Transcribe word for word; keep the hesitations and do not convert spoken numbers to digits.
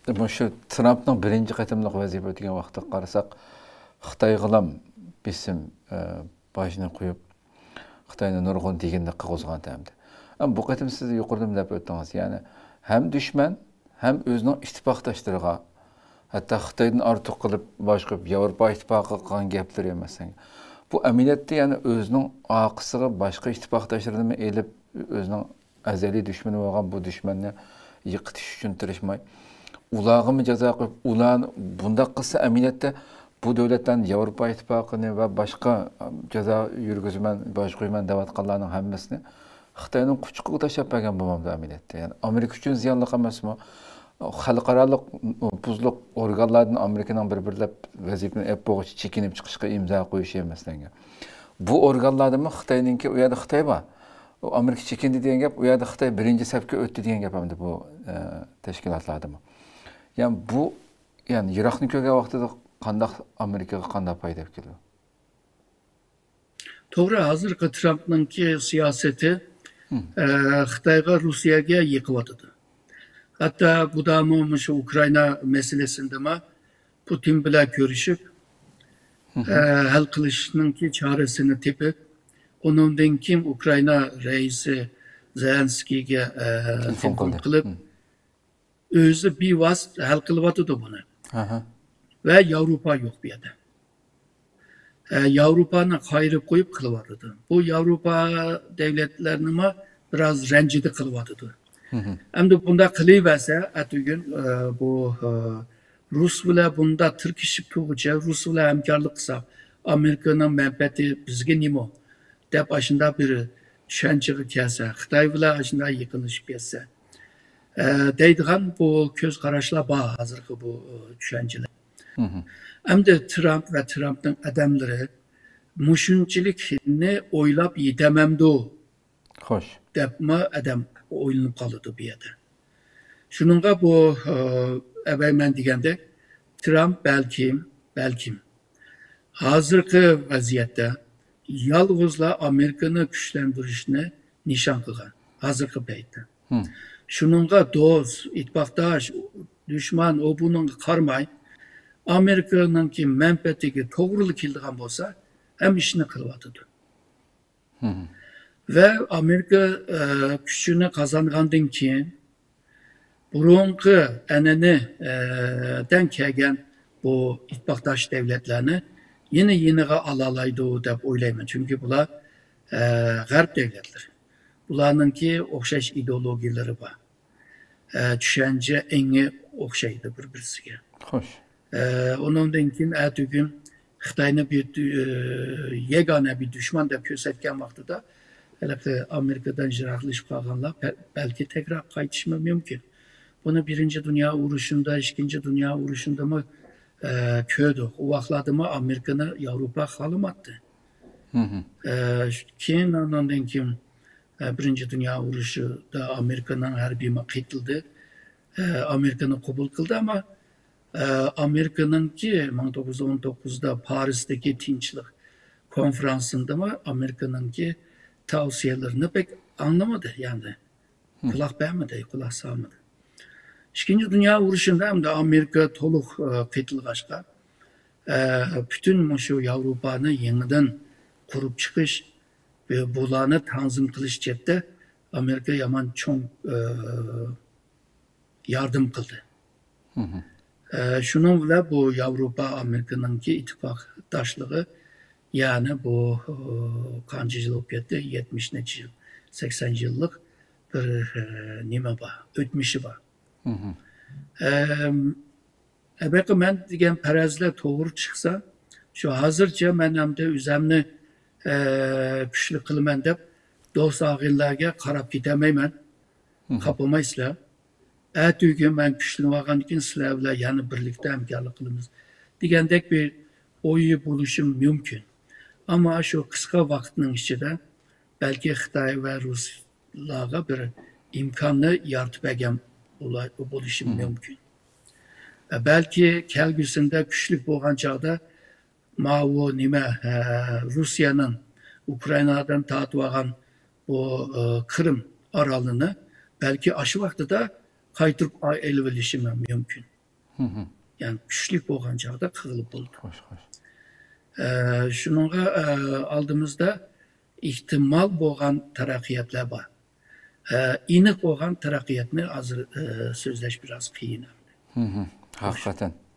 مۇشۇ ترامپنىڭ بىرىنچى قېتىملىق ۋەزىپە ئۆتىگەن ۋاقتىغا قارىساق، خىتايغىلام بېسىم، ئە، باجنى قويۇپ، خىتاينى نۇرغۇن دېگىننى قىلغۇزغان ئەمدى. ئەم، بۇ قېتىم سىز يۇقىرىدىمۇ دەپ ئۆتتىڭىز، يەنى ھەم دۈشمەن، ھەم ئۆزىنىڭ ئىتتىپاقداشلىرىغا، ھەتتا خىتايدىن ئارتۇق قىلىپ باج قويۇپ، ياۋروپا ئىتتىپاقىغا قىلغان گەپلىرى مەسىلەن. بۇ ئەمەلىيەتتە، يەنى ئۆزىنىڭ ئارقىسىغا باشقا ئىتتىپاقداشلىرىنىمۇ ئېلىپ، ئۆزىنىڭ ئەزەلىي دۈشمىنى بولغان بۇ دۈشمەننى يىقىتىش ئۈچۈن تىرىشماي، ئۇلارغىمۇ جازا قويۇپ، ئۇلار بۇنداق قىلسا، ئەمەلىيەتتە بۇ دۆلەتلەرنى ياۋروپا ئىتتىپاقىنى ۋە باشقا، ئە، جازا يۈرگۈزىمەن، باج قويىمەن دەۋاتقانلارنىڭ ھەممىسىنى خىتاينىڭ قۇچىقىغا تاشلاپ بەرگەن بولمامدۇ ئەمەلىيەتتە؟ يەنى ئامېرىكا ئۈچۈن زىيانلىق ئەمەسمۇ؟ خەلقئارالىق نوپۇزلۇق ئورگانلاردىن ئامېرىكىنىڭ بىر-بىرلەپ ۋەزىپىنى ئېلىپ بولغۇچە چېكىنىپ چىقىشقا ئىمزا قويۇشى، مەسىلەن. بۇ ئورگانلاردىمۇ خىتاينىڭكى، ئۇ يەردە خىتاي بار. ئۇ ئامېرىكا چېكىندى دېگەن گەپ، ئۇ يەردە خىتاي بىرىنچى سەپكە ئۆتتى دېگەن گەپ ئەمدى بۇ، ئە، تەشكىلاتلاردىمۇ. يەنى بۇ، يەنى يىراقنى كۆرگەن ۋاقتىدا قانداق ئامېرىكىغا قانداق پايدا ئەپ كېلىدۇ؟ توغرا، ھازىرقى ترامپنىڭكى سىياسىتى، ئە، خىتايغا، روسىيەگە يېقىۋاتىدۇ. ھەتتا بۇدامۇ مۇشۇ ئۇكرائىنا مەسىلىسىندىمۇ پۇتىن بىلەن كۆرۈشۈپ، ئە، ھەل قىلىشنىڭكى چارىسىنى تېپىپ، ئۇنىڭدىن كېيىن ئۇكرائىنا رەئىسى زېلېنسكىيگە، ئە، تېلېفون تېلېفون قىلدى. قىلىپ، ئۆزى بىۋاسىتە ھەل قىلىۋاتىدۇ بۇنى. ۋە ياۋروپا يوق بۇ يەردە. ئە، ياۋروپانى قايرىپ قويۇپ قىلىۋاتىدۇ. بۇ ياۋروپا دۆلەتلەرنىمۇ بىراز رەنجىدە قىلىۋاتىدۇ. ئەمدى بۇنداق قىلىۋەرسە، ئەتىگۈن، ئە، بۇ، ئە، رۇس بىلەن بۇنداق تىركىشىپ تۇرغۇچە، رۇس بىلەن ھەمكارلىق قىلسا، ئامېرىكىنىڭ مەنپەئەتى بىزگە نېمە؟ دەپ ئاشۇنداق بىر چۈشەنچىگە كەلسە، خىتاي بىلەن ئاشۇنداق يېقىنلىشىپ كەتسە، ئە، دەيدىغان بۇ كۆز قاراشلار بار ھازىرقى بۇ، ئە، چۈشەنچىلەر. ئەمدى ترامپ ۋە ترامپنىڭ ئادەملىرى مۇشۇنچىلىكنى ئويلاپ يېتەمەمدۇ؟ خوش. دەپمۇ ئادەم ئويلىنىپ قالىدۇ بۇ يەردە. شۇنىڭغا بۇ، ئە، ئەۋەي مەن دېگەندەك، ترامپ بەلكىم، بەلكىم ھازىرقى ۋەزىيەتتە يالغۇزلا ئامېرىكىنى كۈچلەندۈرۈشنى نىشان قىلغان، ھازىرقى پەيتتە. شۇنىڭغا دوست، ئىتتىپاقداش، دۈشمەن، ئۇ بۇنىڭغا قارىماي، ئامېرىكىنىڭكى مەنپەئەتىگە توغرىلا كېلىدىغان بولسا، ھەممە ئىشنى قىلىۋاتىدۇ. ۋە ئامېرىكا، ئە، كۈچىنى قازانغاندىن كېيىن، بۇرۇنقى ئەنئەنە، ئە، دەن كەلگەن بۇ ئىتتىپاقداش دەۋلەتلەرنى يەنە يېنىغا ئالالايدۇ دەپ ئويلايمەن. چۈنكى بۇلار، ئە، غەرب دەۋلەتلىرى. بۇلارنىڭكى ئوخشاش ئىدېئولوگىيەلىرى بار. ئە، چۈشەنچە ئېڭى ئوخشايدۇ بىر-بىرسىگە. خوش. ئە، ئۇنىڭدىن كېيىن ئەتىگۈن خىتاينى بىر دۈ-، يەگانە بىر دۈشمەن دەپ كۆرسەتكەن ۋاقتىدا، ھېلىقى ئامېرىكىدىن يىراقلىشىپ قالغانلار بە-، بەلكى تەكرار قايتىشىمۇ مۇمكىن. بۇنى بىرىنچى دۇنيا ئۇرۇشىندا، ئىككىنچى دۇنيا ئۇرۇشىندىمۇ، ئە، كۆردۇق. ئۇ ۋاقىتلاردىمۇ ئامېرىكىنى ياۋروپا خالىماتتى. ئە، كېيىن، ئاندىن كېيىن، ئە، بىرىنچى دۇنيا ئۇرۇشىدا ئامېرىكىنىڭ ھەربىيى قېتىلدى. ئە، ئامېرىكىنى قوبۇل قىلدى، ئەمما، ئە، ئامېرىكىنىڭكى مىڭ توققۇز يۈز ئون توققۇزدا پارىستىكى تىنچلىق كونفرانسىندىمۇ ئامېرىكىنىڭكى تەۋسىيەلىرىنى بەك ئاڭلىمىدى، يەنى قۇلاق بەرمىدى، قۇلاق سالمىدى. ئىككىنچى دۇنيا ئۇرۇشىدا ئەمدى ئامېرىكا تولۇق، ئە، قېتىلغاچقا، ئە، پۈتۈن مۇشۇ ياۋروپانى يېڭىدىن قۇرۇپ چىقىش، ئە، بۇلارنى تەنزىم قىلىش جەھەتتە ئامېرىكا يامان چوڭ، ئە، ياردەم قىلدى. ئە، شۇنىڭ بىلەن بۇ ياۋروپا ئامېرىكىنىڭكى ئىتتىپاقداشلىقى، يەنى بۇ، ئە، قانچە يىل بولۇپ كەتتى؟ يەتمىش نەچچە يىل، سەكسەن يىللىق بىر، ئە، نېمە بار، ئۆتمۈشى بار. ئەم، ئەبەقى مەن دېگەن پەرەزلەر توغرا چىقسا، شۇ ھازىرچە مەن ئەمدى ئۆزەمنى، ئە، كۈچلۈك قىلىمەن دەپ دوست ئاغىنىلەرگە قاراپ كېتەلمەيمەن. خاپىمايسىلەر. ئەتىگۈن مەن كۈچلىنىۋالغاندىن كېيىن سىلەر بىلەن يەنە بىرلىكتە ھەمكارلىق قىلىمىز دېگەندەك بىر ئويى بولۇشى مۇمكىن. ئەمما شۇ قىسقا ۋاقىتنىڭ ئىچىدە بەلكى خىتاي ۋە رۇسلارغا بىر ئىمكاننى يارىتىپ بەرگەن بولا-، بولۇشى مۇمكىن. بەلكى كەلگۈسىدە كۈچلۈك بولغان چاغدا ماۋۇ نېمە، ئە، روسىيەنىڭ ئۇكرائىنادىن تارتىۋالغان بۇ، ئە، قىرىم ئارالىنى بەلكى ئاشۇ ۋاقتىدا قايتۇرۇپ ئېلىۋېلىشى مۇمكىن. يەنى كۈچلۈك بولغان چاغدا قىلغىلى بولىدۇ. ئە، شۇنىڭغا، ئە، ئالدىمىزدا ئېھتىمال بولغان تەرەققىياتلار بار. ئە، ئېنىق بولغان تەرەققىياتنى ھازىر، ئە، سۆزلەش بىراز قىيىن. ھەقىقەتەن.